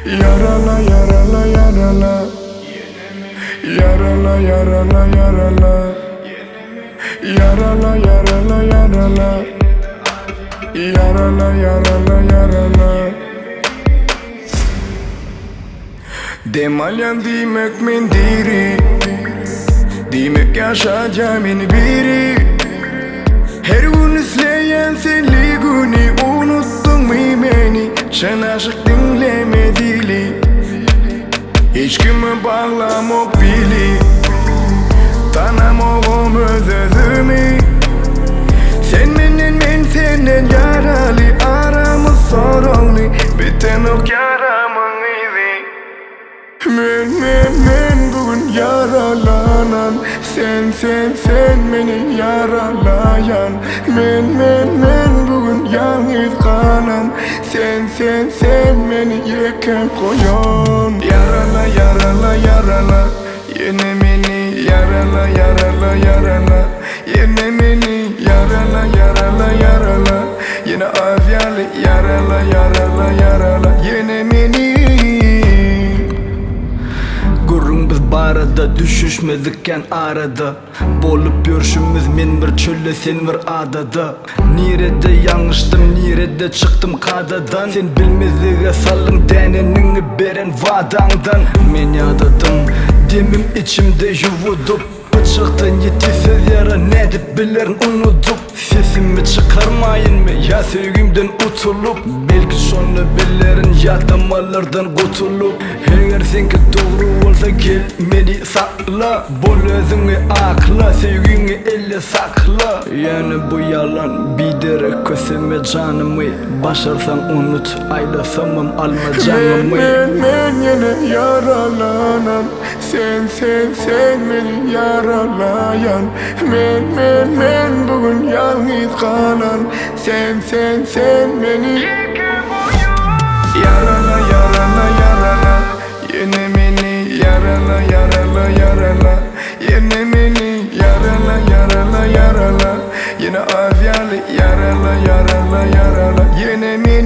Yarala yarala yarala Yarala yarala yarala Yarala yarala yarala Yarala yarala yarala Dem alýan diýmek men diri Diýmek ýaşadýar meni biri Her gün isleýän senli güni Unutdyňmy meni Çyn aşyk diňleme dili Hiç kime baglamok bili Tanamogam öz özümi Sen menden men senden ýaraly Aramyz soragly Bitenok ýaramyň yzy Men men men bu gün ýaralanan Sen sen sen meni ýaralaýan Men men men bu gün ýalňyz galan Sen sen sen meni ýeke goýan Ýarala ýarala ýarala Ýene meni ýarala ýarala ýarala Ýene meni ýarala ýarala ýarala Ýene az ýaly ýarala ýarala ýarala Ýene meni Gürrüň biz barada düşüşmedikkän arada Bolup ýörşümiz men bir çölde sen bir adada Nirede ýalňyşdym nirede çykdym kadadan Sen bilmezlige saldyň däneniňi beren wadaňdan Men ýadadym demim içimde ýuwudyp Pyçakdan ýiti söz ýara nädip bilerin unudyp Sesimi çykarmaýynmy ýa söýgimden utulyp Belki şonda bilerin ýatlamalardan gutulyp Eger seňki dogry bolsa gel meni sakla Bol özüňi akla söýgiňi elde sakla Ýöne bu ýalan biderek köseme janymy Başarsaň unut aýlasamam alma Men jaňymy. men men ýene ýaralanan Sen sen sen meni ýaralaýan Men men men bu gün ýalňyz galan Sen sen sen meni Ýeke goýan Ýarala ýarala ýarala Ýene meni ýarala ýarala ýarala Ýene meni ýarala ýarala ýarala Ýene az ýaly ýarala ýarala ýarala Ýene meni.